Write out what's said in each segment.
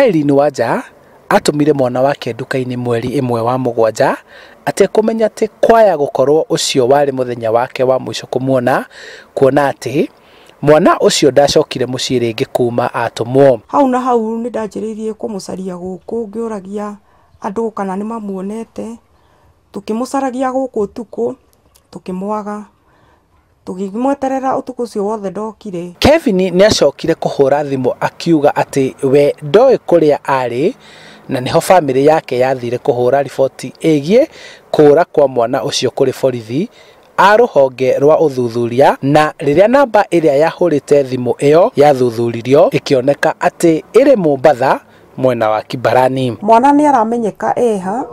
Irene Wanja atũmire mwana wake nduka-inĩ mweri 1 wa 7 atekũmenya atĩ kwaya gũkorwo ũcio warĩ mũthenya wake wa mũico kũmuona, kuona atĩ mwana ũcio ndacokire mũciĩ rĩngĩ kuma atũmwo. Hau na hau nĩ ndanjĩrĩirie kũmũcaria gũkũ ngĩũragia andũ kana nĩ mamuonete, tũkĩmũcaragia gũkũ ũtukũ tũkĩmwaga, tũgĩmweterera ũtukũ ũcio wothe ndokire. Kevin nĩ acokire kũhũra thimũ akiuga atĩ we ndoĩ kũrĩa arĩ, na nĩho bamĩrĩ yake yathire kũhũra riboti ĩgiĩ kũũra kwa mwana ũcio kũrĩ borithi a rũhonge rwa ũthuthuria, na rĩrĩa namba ĩrĩa yahũrĩte thimũ ĩyo yathuthuririo ĩkĩoneka atĩ ĩrĩ Mombatha mwena wa Kibarani. Mwana nĩ aramenyeka eha,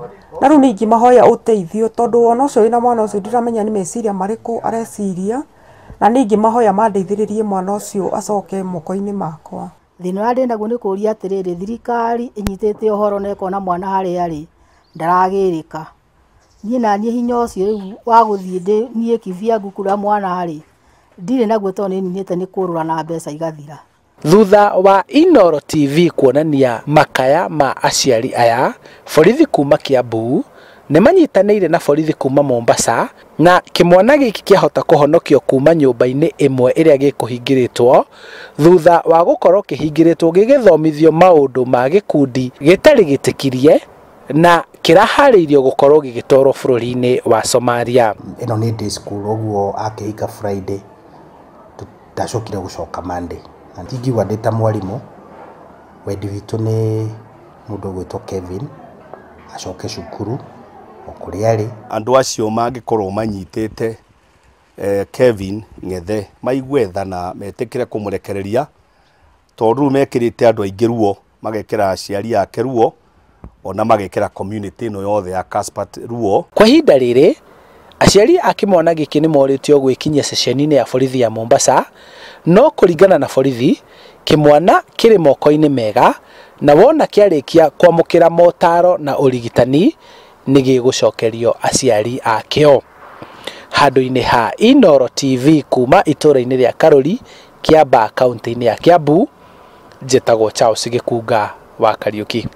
na rĩu nĩ ingĩmahoya ũteithio tondũ ona ũcio wĩna mwana ũcio ndiramenya nĩ meciria marĩkũ areciria, na nĩ ingĩmahoya mandeithĩrĩrie mwana ũcio acoke moko-inĩ makwa. Thĩna ũrĩa ndĩnaguo nĩ kũũria atĩrĩrĩ, thirikari ĩnyitĩte ũhoro na ĩkona mwana harĩa arĩ ndaragĩrĩka. Niĩ naniĩ hinya ũcio rĩu wa gũthiĩ ndĩ niĩ kivyangu kũrĩa mwana arĩ ndirĩ naguo tondũ nĩ ninĩte nĩ kũrũra na mbeca igathira. Thutha wa Inooro TV kuonania makaya ma aciari aya, borithi kuma Kiambu nĩ manyitanĩire na borithi kuma Mombasa, na kĩmwana gĩkĩ kĩahota kũhonokio kuma nyũmba-inĩ ĩmwe ĩrĩa gĩkũhingĩrĩtwo thutha wa gũkorwo kĩhingĩrĩtwo gĩgĩthomithio maũndũ ma gĩkundi gĩtarĩ gĩtĩkirie na kĩraharĩirio gũkorwo gĩgĩtwarwo bũrũri-inĩ wa Somalia. Ĩno nĩ day school, ũguo akĩhinga Friday ndacokire gũcoka Monday. Na ndingiuga ndĩ ta mwarimũ, wendi witũ nĩ mũndũ ũgwĩtwo Kevin acoke cukuru o kũrĩa arĩ. Andũ acio mangĩkorwo manyitĩte Kevin Ng'ethe maigue tha na metĩkĩre kũmũrekereria, tondũ rĩu mekĩrĩte andũ aingĩ ruo, magekĩra aciari ake ruo, ona magekĩra community ĩno yothe ya Kasphat ruo. Kwa ihinda rĩrĩ aciari a kĩmwana gĩkĩ nĩ morĩtio gwĩkinyia ceceni-inĩ ya borithi ya Mombasa, no kũringana na borithi kĩmwana kĩrĩ moko-inĩ mega, na wona kĩarĩkia kwamũkĩra motaro na ũrigitani nĩ gĩgũcokerio aciari akĩo. Handũ-inĩ ha Inooro TV kuma itũũra-inĩ rĩa Karuri, Kiambaa, kaunti-inĩ ya Kiambu, njĩtagwo Charles Gĩkunga wa Kariũki.